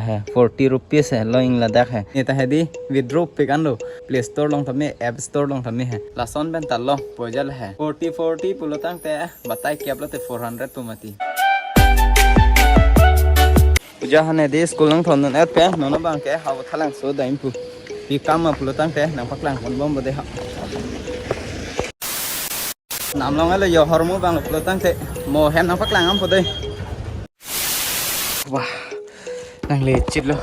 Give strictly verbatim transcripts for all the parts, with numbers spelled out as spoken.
He, forty rupees he, lo ing ladak he. Ne ta hedi, withdraw pik an lo. Play Store along tame, App Store along tame he. Lason pen ta lo, poja la he. Forty, forty pulo tangte, batai kep lote four hundred pu mati. Puja han hedi, school nangthondun-et pen, non abang ke, Hawa Thalangso dam pu. Pi kam ma pulo tangte, nangpaklang ponbom bo de ha. Namlong alo yo hormu bang pulo tangte, mo hem nangpaklang am pu de. Wah, nang le chit lo.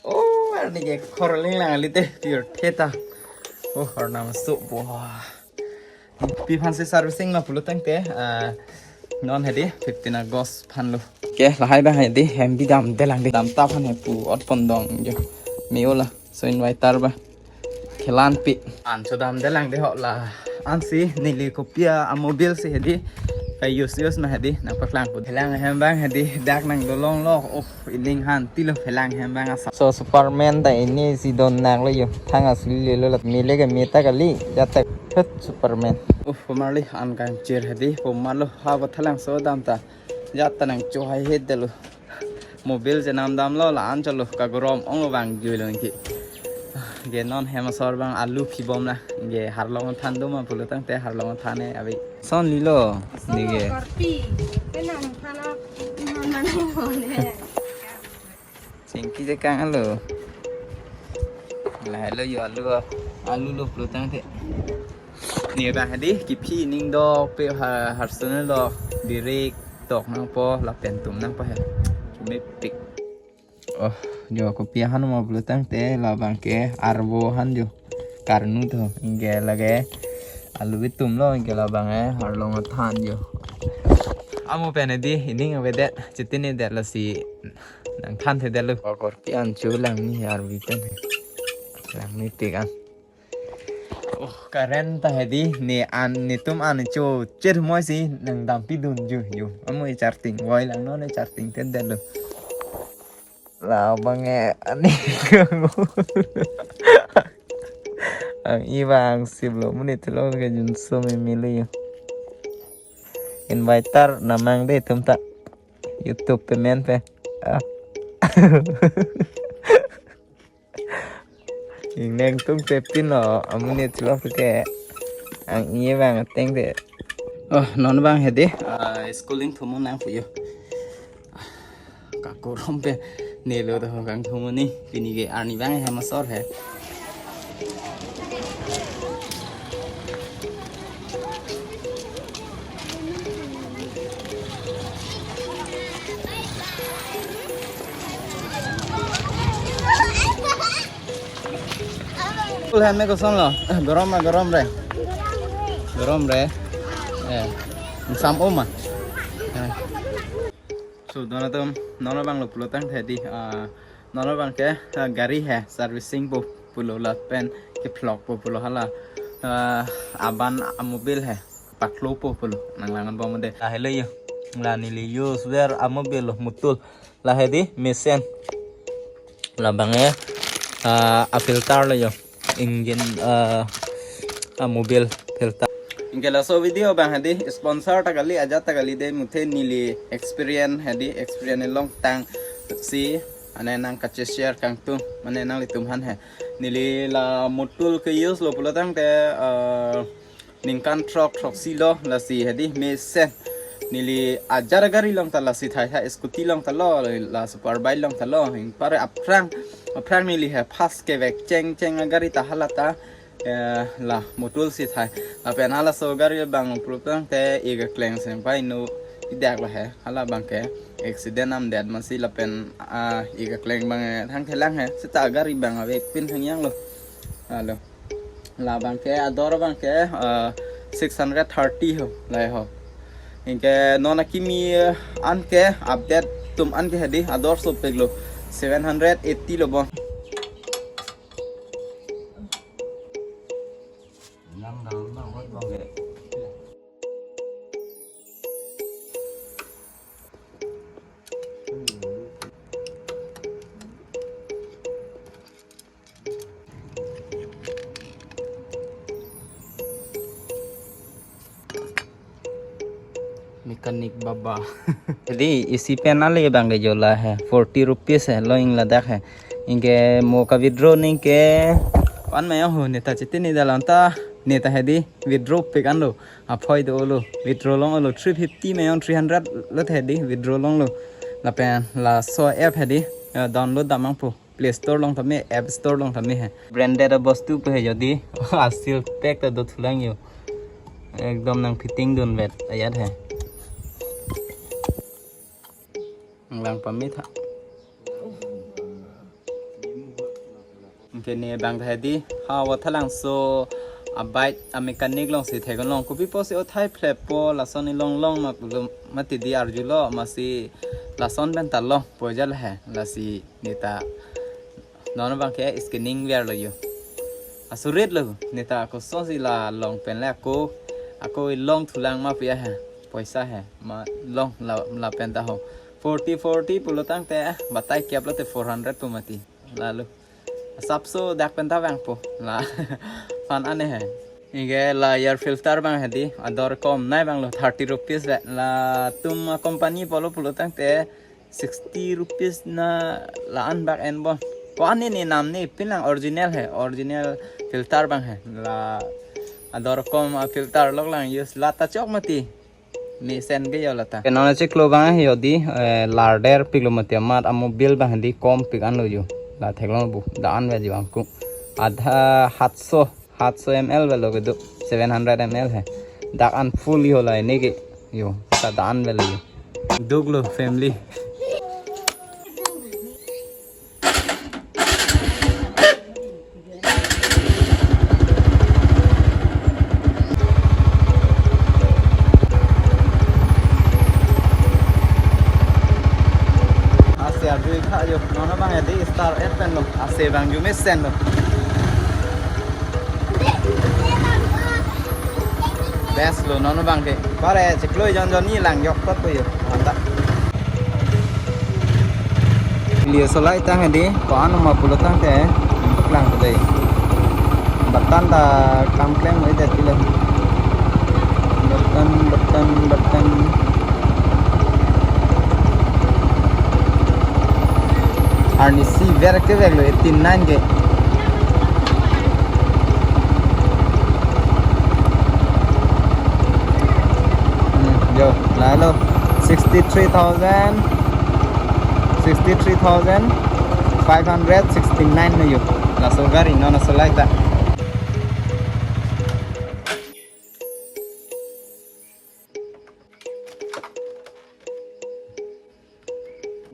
Oh, arni ke khor ling lang ali te, pure theta. Oh, har nam su, wah. Pi aphan si servicing lo pulo tangte, ah, non hedi, fifteen August aphan lo. Ke, lahai bang hedi, hem bi damde lang de. Dam ta aphan he pu ot pondong jo. Meo la, so inviter ba. Kelan pi. An so damde lang de ho la. Ansi neli kopi a mobile si hedi. Kai use use ma hedi. Nangpaklang pu. Phelang hem bang hedi. Dak nangdolong lo. Oh, ining han ti lo phelang hem bang asa. So Superman ta ini si don nang lo yo. Thang asli le lo la. Mele ke meta kali. Jat tak phet Superman. Oh, pemarli an kangchir hedi. Pemar lo Hawa Thalangso dam ta. Jat ta nangchohai het de lo. Mobile chenam damlo la-an cholo, kagorom ong lo bang jui lo niki. Ke non hem asor bang alu phibom na. Ke harlong than do ma pulo tangte harlong than e abi. Son lilo, nike. Party. Penang than a, mana ni mo ne. Singki je kang alo. Lahelo yo alu, alu lo pulo tangte. Ne bang hedi, kiphi ning dok pe ha, harsene lo, direct tok nangpo, lapen tum nangpo he. Mepik. Oh, jo kopi ahan ma pulo tangte, labang ke arvo han jo. Karnu to, ingke lake alu bitum lo, ingke labang e, harlong than jo. Amo pen hedi, ining avedet, chitin edet lasi nangthan thedet lo. Korpi an chu langni arvi pen. Langni tik an. Oh, current ta hedi, ne an, netum an cho cher moi si nangdampi dun ju ju. Amo e charting, voi lang non e charting thedet lo. Labang e ani kang. Ang ibang sip lo, monit lo ke junso me mili. Inviter namang de tum ta. YouTube payment pe. Ah. Ingneng tung te pin lo, amonit lo ke. Ang iye bang ateng te. Oh, non bang hedi. Ah, school ingthum nang puyo. Kakorom pe nelo to kangthum ni. Pini ke arni bang hem asor he. Full hem me koson lo? Gorom ma gorom re? Gorom re. Eh. Sam oma. Eh. So, donatum, non abang lo pulo tangte hedi, ah, non abang ke, ah, gari he, servicing po pulo lapen kephlok po pulo hala, ah, aban amobil he, paklo po pulo, nanglangan po mode. Lahelo yo, la neli use ver amobil lo mutul, la hedi, mesen. Labang e, ah, a filter lo yo. Engine, ah, amobil filter. Ingke laso video bang hedi sponsor ta kali, ajat ta kali de, muthe neli experience hedi, experience along tangsi, mane nangkache share kangtung, mane nanglitum han he. Neli la mutul ke use lo pulo tangte, ah, ningkan throk throksi lo lasi hedi mesen. Neli ajar gari along ta lasi thai tha, scooty along ta lo, la super bike along ta lo. Ingpar aphrang, aphrang neli he first kevek cheng cheng agari ta hala ta, eh, la mutul si thai. Lapen halaso gari bang pulo tangte ega kleng seng pai no idak la he. Hala bang ke accident am det masi lapen, ah, ega kleng bang, eh, thang thelang he. Seta gari bang avek pin thangyang lo. Alo. Labang ke ador bang ke, ah, six hundred thirty ho, lai ho. Ingke non akimi, eh, an ke update tum an ke hedi ador sopik lo, seven hundred eighty lo bon. Mechanic Baba. Jadi isi pen ale bang ke jola he, forty rupees he, lo ing ladak he. Ingke mo ka withdraw ningke pan mayong ho, neta chiti ni dalam ta, neta hedi withdraw pik an lo. Aphoi do lo, withdraw long lo, three fifty mayong, three hundred lo hedi withdraw long lo. Lapen laso app hedi, eh, download damang po. Play Store along tame, App Store along tame he. Branded abostu pu he, jodi asil pack ta do thulang yo. Ekdom nang fitting dun vet ayat he. Nang lang pamit ha. Ingke ne bang hedi, ha, Wathalangso a bike a mechanic along si theklong, kopi pusi othai phlep po, lason ilong long ma pulo mati di arjulo, masi lason pen ta long po jal he, lasi neta non bang ke scanning ver lo yo. Asurit lo, neta ako so si la long pen le ako, ako ilong thulang ma pu ya he, poisa he, ma long la, lapen ta ho. Forty, forty pulo tangte, batai kep lote four hundred pu mati. Lalu, asapso dak pen ta vang po. La, fan ane he. Ingke la air filter bang hedi, ador kom nai bang lo, thirty rupees ve. Latum a company pulo pulo tangte, sixty rupees na la an bak en bon. Ko ane ne nam ne pin lang original he, original filter bang he. La ador kom a filter lok lang use la ta chok mati. Mesen ke yo lata. Ke non chiklo bang he yo di, eh, larder pik lo mati amat amo bill bang hedi kom pik an lo yo. La theklong bu, da an ve ji bang ku. Adha hatso, hatso M L ve lo ke do, seven hundred M L he. Dak an full yo la ne ke yo, ta da an ve lo yo. Duk lo family. Ase arjui kha yo, non bang hedi start et pen lo, ase bang ju mesen lo. Best lo non bang ke. Pare chiklo jon jon ni lang yok tot po yo. Mantap. Liyo solai tang hedi, ko-an ma pulo tangte, lang ko dei. Batan ta kam klem mo ide pilo. Batan, batan, batan. Arnisi ver ke vek lo, eighty nine ke. Hmm, yo, la lo, sixty three thousand, sixty three thousand five hundred sixty nine lo yo. Laso gari non solai ta.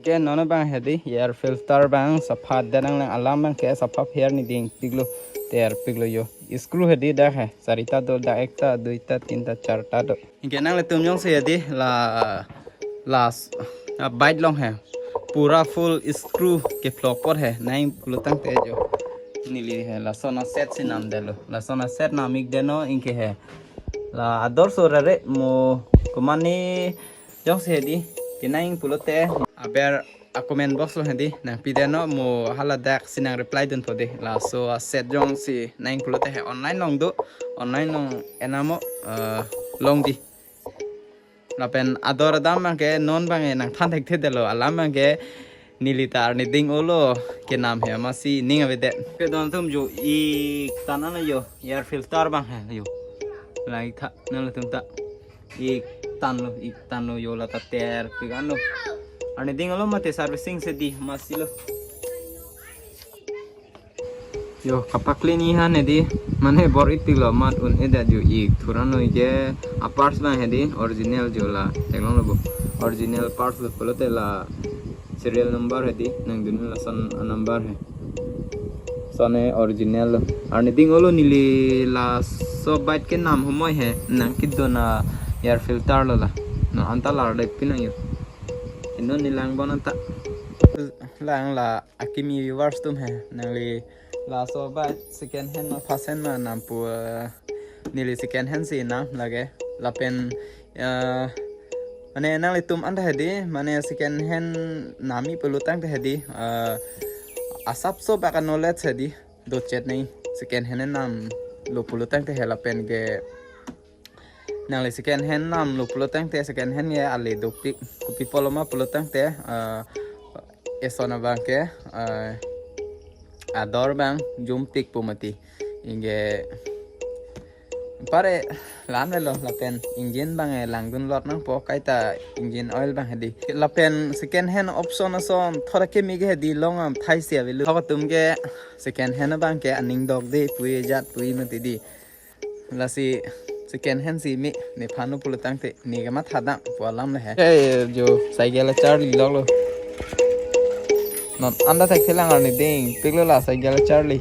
Ke non bang hedi, air filter bang sapha danang lang, alam bang ke sapha pher ni ding pik lo, ter pik lo yo. Screw hedi dak he, sarita do, dak ekta, duita, tinta, charta do. Ingke nanglitum jongsi hedi la, la, ah, bike along he, pura full screw kephlok apot he, nang pulo tangte jo. Neli he, lason a set si nam det lo, lason a set nam ik det non ingke he. La ador so rere mo komane jongsi hedi, kenang pulote aber a comment box along hedi nangpi det non, mo hala dak si nang reply dun po de. Laso a set jongsi nang pulote he online along do, online along enamo, eh, long di. Lapen ador adam bang ke non bang ke nangthan thekthe det lo, alam bang ke neli ta arni ding olo kenam he masi ning avedet. Ke don atum jo ik tan an lo yo, air filter bang he yo. Lang ik tha, nanglitum ta. Ik tan lo, ik tan lo yo, la ta ter pik an lo. Arni ding olo mate servicing si di masi lo. Yo, kapakli ni han hedi, mane bor-i pik lo amat un-edet yo, ik thur an lo ke. A parts bang hedi original jo, la theklong lo bo. Original parts lo pulote la serial number hedi nangdun lason a number he. Lason he original lo. Arni ding olo neli laso bike kenam humoi he nangkedun a air filter lo la. Non an ta lar det pinang yo. Inut neli lang bon an ta. Lang la akimi viewers atum he, nangli laso bike second hand ma first hand ma nam pu, eh, neli second hand si nam lake. Lapen, eh, mane nanglitum an ta hedi, mane second hand nam ik pulo tangte hedi, eh, asapso bak a knowledge hedi, do chet nai second hand nam lo pulo tangte he, lapen ke Nangli second hand namlo pulo tangte, second hand ke ale dopik, kopi apotlo ma pulo tangte, eh, eson abang ke, eh, ador abang jumpik pu mati. Anke pare lam lelo, lapen engine abang ke langdun lot nangpo, kaita engine oil abang hedi. Lapen second hand option ason thora keme ke hedi long am thai si avelo. Thok atum ke second hand abang ke aning dokde pu ajat pu mati di. Lasi second hand si me nephan pulo tangte ne kamatha dam pu alam le he. Eh, jo cycle charli loklo. Non anda thek thelang arni ding piklo la cycle charli.